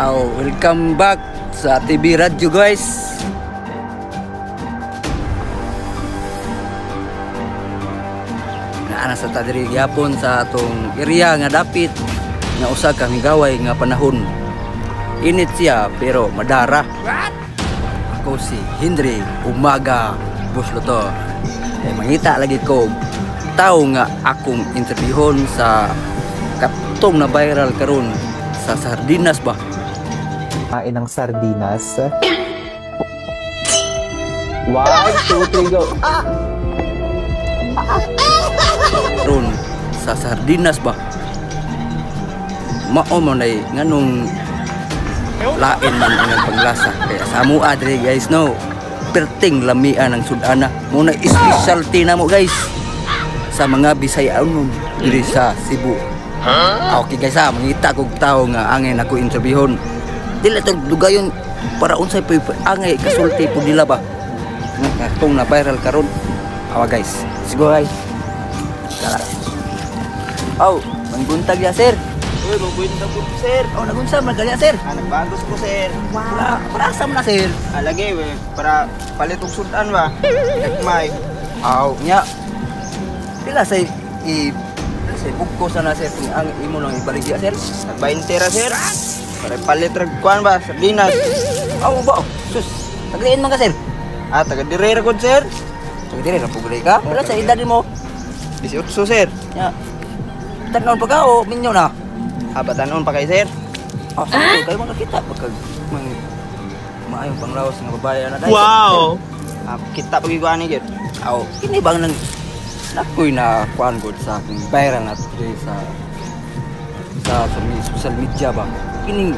Aw, welcome back sa TV Radyo, guys. Naa na sa ta diri gyapon sa atong area nga dapit nga usa ka migaway nga panahon. Init siya pero madara. Ako si Henry Umaga Busloto. Eh, mangita lagi ko tao nga akong interviewon sa katong na viral karon sa sardinas ba. Kain ng sardinas. 1, 2, 3, go! Ron sa sardinas ba. Mao man ay nganong lain man ang paglasa. Kaya sa amoa diri, guys, no, perting lamian ang sudana. Muna specialty na mo, guys, sa mga Bisayanon diri sa Cebu. Okay guys ha, mangita kog tao nga angay nako interviewon. Dili to dugayon para unsay po angay kasulti po nila ba. Nga katong na viral karon. Awa guys. Let's go, guys. Tara. Aw, mangbuntag ya, sir. Uy, magbuntag po, sir. Oh, nagunsa man kanya, sir? Ah, nagbagos ko, sir. Wow. Para asa man na, sir? Ah, lagi, we, para palit og sudan ba? Nagmay. Aw, nya. Pila say i say bugko sa na, sir, kung ang imo nang ibaligya, sir? Nag 20 ra, sir. Para palit rag kuan ba, sardinas. Aw ba? Sus, tagliin man ka, sir. Ah, taga dire ra gud, sir. Taga dire ra pud ka? Pila sa edad nimo? 18, sir. Nya. Tanon pa ka o minyo na? Ah, batanon pa kay sir. Ah, sakto kayo makakita pagka mang maayong panglawas nga babae na dai. Wow! Ah, kita pag ani gyud. Aw, kini bang nang nakoy na kuan gud sa akong viral na diri sa sa social media ba. Kining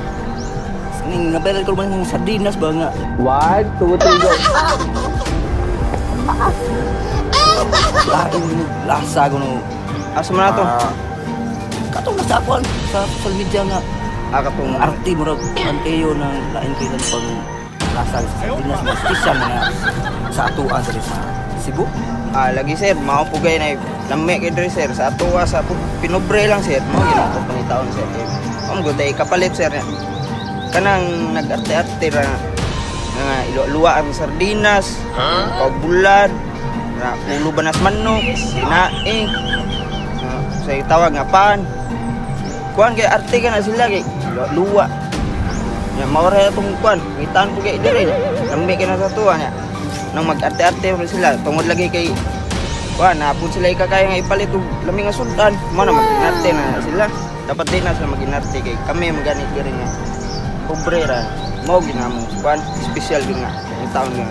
ning na viral ko man ng sardinas ba nga. 1, 2, 3, go! Lain lasa kuno. Asa man na to? Ah, katong nasa kuan sa social media nga. Ah, katong arte murag anteyo ng lain kay pang lasa sa sardinas mas special na sa atuan diri sa Cebu. Ah, lagi sir, mao po gay na lami kay diri, sir, sa atoa sa pinobre lang, sir. Mao gyud ako pangitaon, sir. Kay mao gud tay kapalit, sir. Kanang nag-arte-arte ra nga iluwa ang sardinas, huh? Bulad, na ulo ba nas manok, kinaing. Sa tawag nga pan. Kuan kay arte ka na sila kay luwa. Nya mao ra atong kuan, ngitaan po kay diri. Lami kay na sa atoa nya. Nang mag-arte-arte man sila tungod lagi kay kuan napud sila ikakaya nga ipalit og lami nga sudan, mo na mag-inarte na sila. Dapat din na sila mag-inarte kay kami magani diri nga pobre ra. Mao ginamo kuan special gyud nga ang taon nga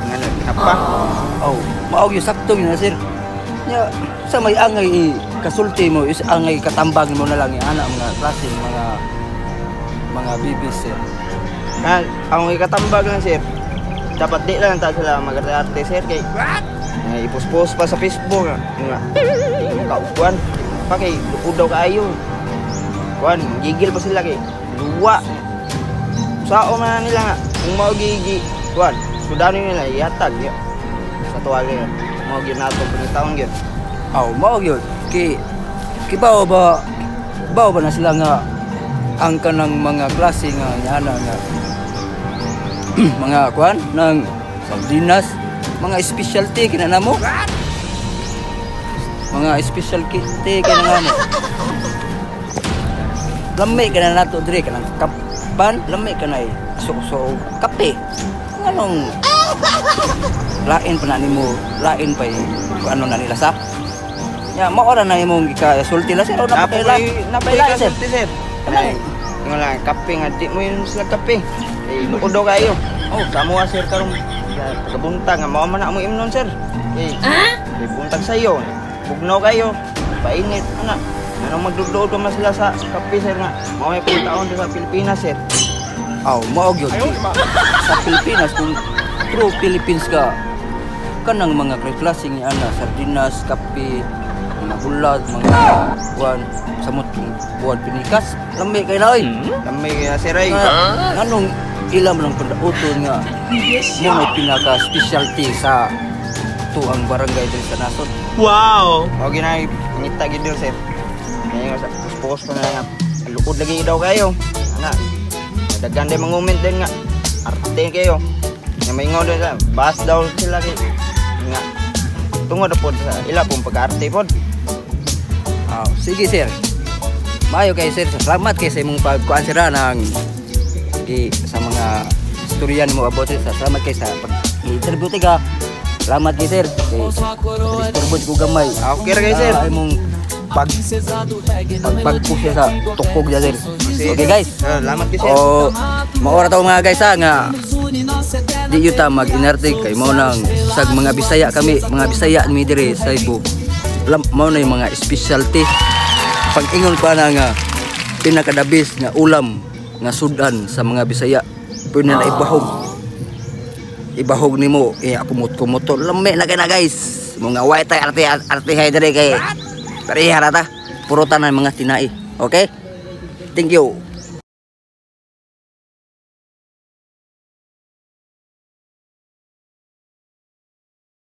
nga napa. Oh, mao gyud sakto gyud na, sir. Nya sa may angay kasulti mo is angay katambang mo na lang ana mga klase mga bibis, sir. Na ang ikatambag lang, sir. Dapat di lang ta sila mag-arte, sir, kay what? Ay, ipos-post pa sa Facebook nga. Kaukuan pa kay luod daw kaayo. Kuan, gigil pa sila kay luwa. Sao man nila nga kung mao gigi kuan, sudanon nila ihatag ya. Sa tuwa gyud. Mao gyud nato pangitaon gyud. Aw, mao gyud kay kibaw ba baw ba na sila nga ang kanang mga klase nga yana nga mga kuan ng sardinas, mga specialty kina namo. Mga specialty kina namo. Lami kana nato diri kanang kapan, lami kanay so kape. Nganong lain pa na nimo, lain pa ano na nila sa. Nya mao ra na imong gikasulti la, sir, o napakaila. Napay kasulti, sir. Kanang nga kape nga di mo yun sila kape. Eh, luod daw kayo. Oh, sa mo sir karong tagabuntag nga mao man na mo imnon, sir. Eh, ah? Buntag sayo. Bugnaw kayo. Painit ana. Anong magdugduod pa man sila sa kape, sir, nga mao may pangtaon sa Pilipinas, sir. Aw, mao gyud. Sa Pilipinas kung true Philippines ka kanang mga klase nga ana sardinas, kape, mga bulad, mga kuan samot buwan pinikas. Lami kay na oy. Lami kay sir ay. Nganong ilam lang pandauton nga mo may pinaka specialty sa tuang barangay diri sa nasod. Wow! Mao ginay pangita gyud, sir. Ngayon sa post pa na nga luod lagi daw kayo. Ana. Daghan din mangument din nga arte kayo. Nga maingon din sa bas daw sila kay nga tungod na pod sa ila pong pag-arte pod. Ah, sige, sir. Maayo kay sir, salamat kay sa imong pagkuan, sir, ng di sa mga istorya nimo about, sir. Salamat kay sa pag interview ka. Salamat kay sir. Kay disturbo ko gamay. Ah, okay ra kay sir. Sa imong pagpagpo siya sa tukog niya, sir. Okay, guys. Ah, salamat kay sir. O maora to, mga guys, ha, nga di yuta mag-inarte kay mao nang sag mga Bisaya kami, mga Bisaya mi dire sa Ibo. Lam, mao na yung mga specialty. Pag-ingon pa na nga pinakadabis nga ulam nga sudan sa mga Bisaya. Pwede na ibahog. Ibahog nimo eh kumot-kumot, lami na kay na, guys. Mga white tay arte arte hay dire kay pareha ra ta. Puro tanan mga tinai. Okay? Thank you.